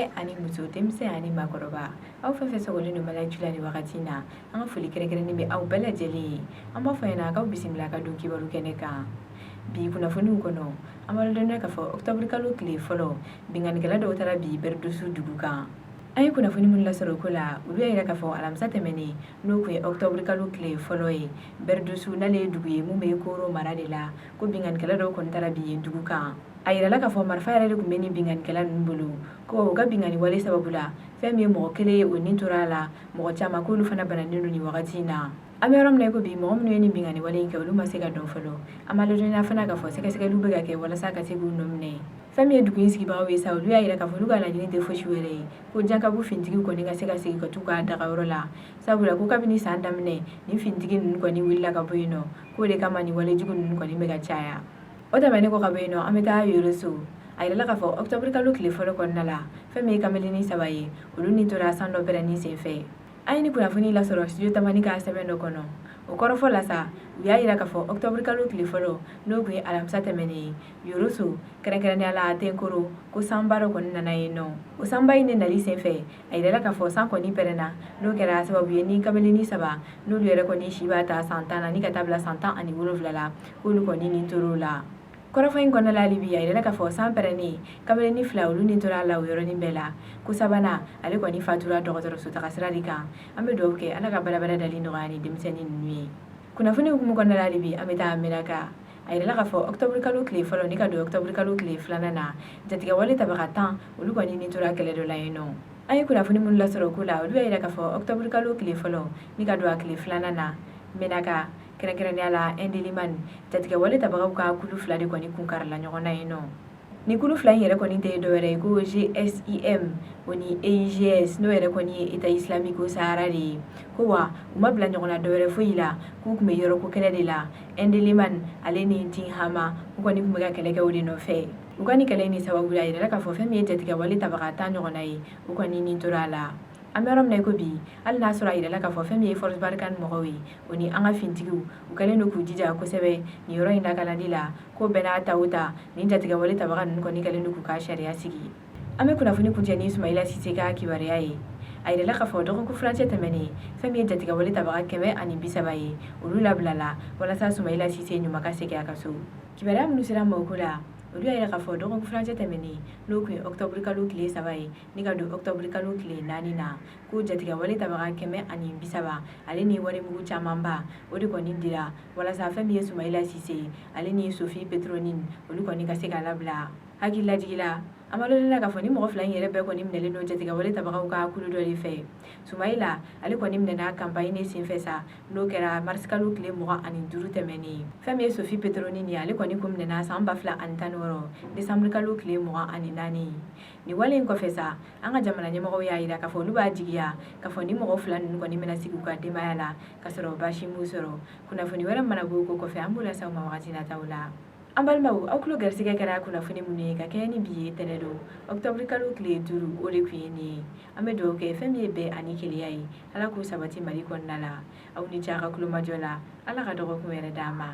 Cɛ ani muso, denmisɛn ani maakɔrɔba, aw fɛn fɛn sɔgɔlen don Mali la ni wagati in na, an ka foli kɛrɛnkɛrɛnnen bɛ aw bɛɛ lajɛlen ye. An b'a fɔ ɲɛna k'aw bisimila ka don kibaru kɛnɛ kan. Bi kunnafoniw kɔnɔ, an b'a ladɔnniya k'a fɔ octobre kalo tile fɔlɔ, binkannikɛla dɔw taara bin Bɛridusu dugu kan. An ye kunnafoni minnu lasɔrɔ o ko la, olu y'a jira k'a fɔ alamisa tɛmɛnen, n'o tun ye octobre kalo tile fɔlɔ ye, Bɛridusu, n'ale ye dugu ye mun bɛ Koro mara de la, ko binkannikɛla dɔw kɔni taara bin yen dugu kan. A yirala k'a fɔ marifa yɛrɛ de tun bɛ nin binkannikɛla ninnu bolo, ko u ka binkanni wale sababu la, fɛn min ye mɔgɔ kelen ye, o ni tora a la, mɔgɔ caman k'olu fana bananen don nin wagati in na. An bɛ yɔrɔ min na i ko bi, mɔgɔ minnu ye nin binkanni wale in kɛ, olu ma se ka dɔn fɔlɔ. An b'a ladɔnniya fana k'a fɔ sɛgɛsɛgɛliw bɛ ka kɛ walasa ka se k'u nɔ minɛ. Fɛn min ye dugu in sigibagaw ye sa, olu y'a jira k'a fɔ olu ka laɲini tɛ fosi wɛrɛ ye ko Jankabu finitigiw kɔni ka se ka segin ka t'u ka dagayɔrɔ la, sabula ko kabini san daminɛ nin finitigi ninnu kɔni wulila ka bɔ yen nɔ, k'o de kama nin walejugu ninnu kɔni bɛ ka caya. O tɛmɛnen kɔ ka bɔ yen nɔ, an bɛ taa Yoroso. A yirala k'a fɔ octobre kalo tile fɔlɔ kɔnɔna la, fɛn min ye kamelennin saba ye, olu ni tora san dɔ pɛrɛnni senfɛ. An ye nin kunnafoni lasɔrɔ studio Tamani ka sɛbɛn dɔ kɔnɔ. O kɔrɔfɔ la sa, u y'a jira k'a fɔ octobre kalo tile fɔlɔ, n'o tun ye alamisa tɛmɛnen ye, Yoroso, kɛrɛnkɛrɛnnenya la Tenkoro, ko sanba dɔ kɔni nana yen nɔ. O sanba in de nali senfɛ, a yirala k'a fɔ san kɔni pɛrɛnna, n'o kɛra sababu ye ni kamelennin saba, n'olu yɛrɛ kɔni si b'a ta san 10 na ni ka taa bila san 17 la, k'olu kɔni ni tor'o la. Kɔrɔfɔ in kɔnɔna la hali bi, a yirala k'a fɔ san pɛrɛnnen, kamelennin fila, olu ni tora a la o yɔrɔnin bɛɛ la, ko sabanan, ale kɔni fatura dɔgɔtɔrɔso taga sira de kan. An bɛ dugawu kɛ Ala ka badabada dali nɔgɔya ni denmisɛnnin ninnu ye. Kunnafoni hukumu kɔnɔna la hali bi, an bɛ taa Menaka. A yirala k'a fɔ octobre kalo tile fɔlɔ ni ka don octobre kalo tile filanan na, jatigɛwale tabaga 10, olu kɔni ni tora kɛlɛ dɔ la yen nɔ. An ye kunnafoni minnu lasɔrɔ o ko la, olu y'a jira k'a fɔ octobre kalo tile fɔlɔ ni ka don a tile filanan na, Menaka, kɛrɛnkɛrɛnnenya la Indelimane, jatigɛwale tabagaw ka kulu fila de kɔni kun karila ɲɔgɔn na yen nɔ. Ni kulu fila in yɛrɛ kɔni tɛ dɔwɛrɛ ye ko GSIM, o ni EIGS, n'o yɛrɛ kɔni ye État islamique au Sahara de ye. Ko wa u ma bila ɲɔgɔn na dɔwɛrɛ foyi la, k'u tun bɛ yɔrɔ ko kɛlɛ de la. Indelimane ale ni Tinhama, u kɔni tun bɛ ka kɛlɛ kɛ o de nɔfɛ. U ka nin kɛlɛ in de sababu la, a yirala k'a fɔ fɛn min ye jatigɛwale tabaga 10 ɲɔgɔnna ye, u kɔni ni tora a la. An bɛ yɔrɔ min na i ko bi, hali n'a sɔrɔ a yirala k'a fɔ fɛn min ye Force Barkhane mɔgɔw ye, o ni an ka finitigiw, u kɛlen don k'u jija kosɛbɛ nin yɔrɔ in lakanali la, ko bɛɛ n'a ta o ta, nin jatigɛwale tabaga ninnu kɔni kɛlen don k'u ka sariya sigi. An bɛ kunnafoni kuncɛ ni Sumayila Sise ka kibaruya ye. A yirala k'a fɔ dɔgɔkun furancɛ tɛmɛnen, fɛn min ye jatigɛwale tabaga 130 ye, olu labilala walasa Sumayila Sise ɲuman ka segin a ka so. Kibaruya minnu sera an ma o ko la, olu y'a yira k'a fɔ dɔgɔkun furancɛ tɛmɛnen, n'o tun ye octobre kalo tile 3 ye ni ka don octobre kalo tile 4 na, ko jatigɛwale tabaga 130 ale ni warimugu camanba, o de kɔni dira walasa fɛn min ye Sumayila Sise ale ni Sophie Pétronin, olu kɔni ka se ka labila. Hakililajigi la, an b'a ladɔnniya k'a fɔ ni mɔgɔ fila in yɛrɛ bɛɛ kɔni minɛlen don jatigɛwale tabagaw ka kulu dɔ de fɛ. Sumayila, ale kɔni minɛna campagne de senfɛ sa, n'o kɛra mars kalo tile 25 tɛmɛnen. Fɛn min ye Sophie Pétronin ye, ale kɔni kun minɛna san 2016 décembre kalo tile 24. Nin wale in kɔfɛ sa, an ka jamana ɲɛmɔgɔw y'a jira k'a fɔ olu b'a jigiya k'a fɔ ni mɔgɔ fila ninnu kɔni bɛna sigi u ka denbaya la ka sɔrɔ baasi m'u sɔrɔ. Kunnafoni wɛrɛ mana bɔ o ko kɔfɛ, an b'o lase aw ma wagati nataw la. An balimaw, aw tulo garisɛgɛ kɛra kunnafoni minnu ye ka kɛɲɛ ni bi ye tɛnɛ don octobre kalo tile 5, o de tun ye nin ye. An bɛ dugawu kɛ fɛn min ye bɛn ani kelenya ye, Ala k'o sabati Mali kɔnɔna la. Aw ni ce a ka tulomajɔ la. Ala ka dɔgɔkun wɛrɛ d'an ma.